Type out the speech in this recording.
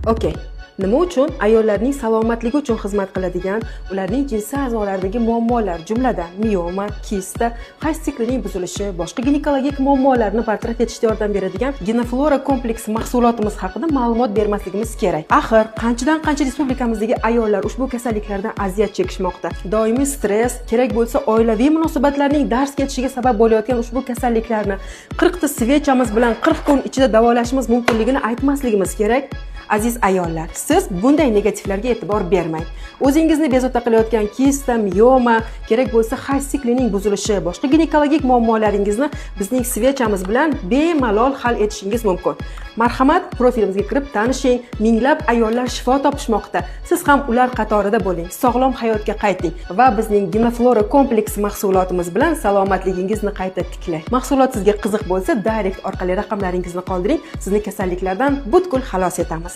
Okey. Nima uchun ayollarning salomatligi uchun xizmat qiladigan, ularning jinsiy a'zolaridagi muammolar, jumladan mioma, kista, hayz siklining buzilishi, boshqa ginekologik muammolarni bartaraf etishda yordam beradigan Ginaflora kompleks mahsulotimiz haqida ma'lumot bermasligimiz kerak? Axir qanchadan qancha respublikamizdagi ayollar ushbu kasalliklardan aziyat chekishmoqda. Doimiy stress, kerak bo'lsa, oilaviy munosabatlarning darz ketishiga sabab bo'layotgan ushbu kasalliklarni 40 ta свеча miz bilan 40 kun ichida davolashimiz mumkinligini aytmasligimiz kerak. Aziz ayollar, siz bunday negativlarga e'tibor bermang. O'zingizni bezovta qilayotgan kista, mioma, kerak bo'lsa, hayz siklining buzilishi, boshqa ginekologik muammolaringizni bizning свеча miz bilan bemalol hal etishingiz mumkin. Marhamat, profilimizga kirib tanishing. Minglab ayollar shifo topishmoqda. Siz ham ular qatorida bo'ling. Sog'lom hayotga qayting va bizning Ginaflora kompleks mahsulotimiz bilan salomatligingizni qayta tiklang. Mahsulot sizga qiziq bo'lsa, direct orqali raqamlaringizni qoldiring. Sizni kasalliklardan butkul xalos etamiz.